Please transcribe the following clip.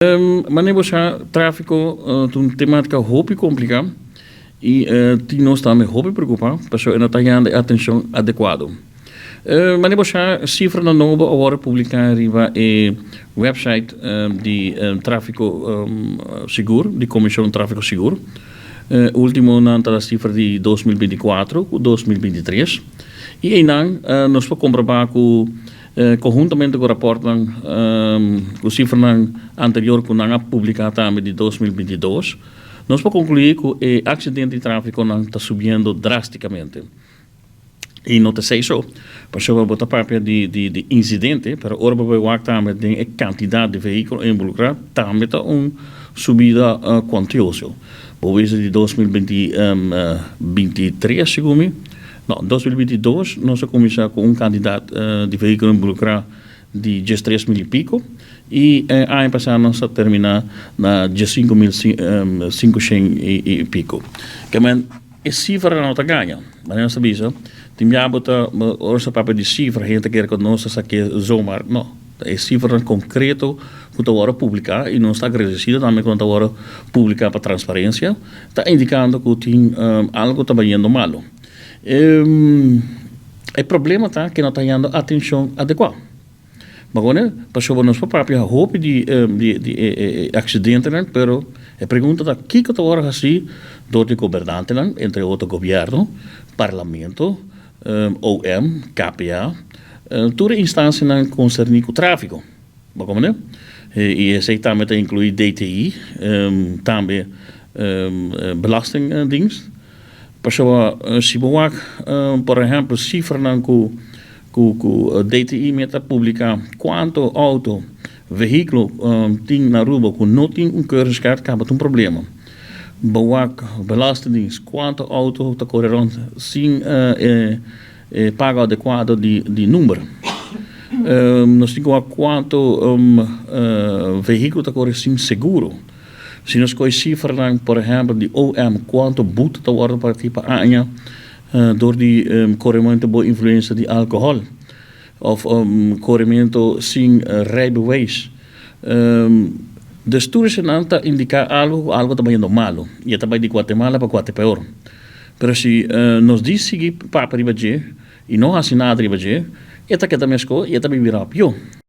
Manera bo sa, tráfiko ta un temátika hopi kompliká i tin nos tambe hopi preokupá pasobra e no ta hañando e atenshon adekuado. Manera bo sa, sifranan nobo a wòrdu publiká riba e wèpsait di Tráfiko Sigur, di Komishon Tráfiko Sigur. Últimonan ta sifra di 2024 ku 2023 i einan nos por komprobá ku Konhuntamente ku raportnan ku sifranan anterior ku nan a publiká tambe di 2022, nos por konkluí ku e aksidente di tráfikonan ta subiendo drástikamente. I no ta esei so, pasobra bo ta papia di di insidente, pero ora bo bai wak tambe den e kantidat di vehíkulo involukrá tambe ta un subida kuantioso. Bo bisa di 2023 segun mi. No, 2022 nos a kuminsá ku un kantidat di vehíkulo involukrá di 13.000 i piko i aña pasá nos a terminá na 15.500 i piko. Ke men e sifranan no ta gaña. Manera nos ta bisa, tin bia bo ta ora nos ta papia di sifra hende ta kere ku nos ta sak'é zomaar. No, ta e sifranan konkreto ku ta wòrdu publiká i nos ta agradesido tambe ku nan ta wòrdu publiká pa transparensia, ta indikando ku tin algu ta bayendo malu. E problema ta ke no ta hañando atenshon adekuá. Bagone, pasobra nos por papia hopi di di e aksidentenan, pero e pregunta ta kiko ta wòrdu hasí dor di gobernantenan, entre otro gobièrnu, parlamento, OM, KPA, tur e instansianan konserní ku tráfiko. Bo komprendé? I esei tambe ta inkluí DTI, tambe Belastingdienst. Pasobra si bo wak, por ehèmpel, sifranan ku ku DTI mester a publiká kuantu outo, vehíkulo tin na Aruba ku no tin un keuringskaart, kaba ta un problema. Bo wak Belastingdienst, kuantu outo ta kore rònt sin e pago adekuado di number. Nos tin ku wak kuantu vehíkulo ta kore sin seguro. Si nos kohe sifranan, por ehèmpel, di OM, kuantu but ta wòrdu partí pa aña dor di korementu bo influensia di alkohòl òf korementu sin rijbewijs. Dus tur esenan ta indiká algu ku algu ta bayendo malu i e ta bai di Guatemala pa Guatepeor. Pero si nos di sigui papia riba dje i no hasi nada riba dje, e ta keda meskos i e ta bibi ròp. Yo.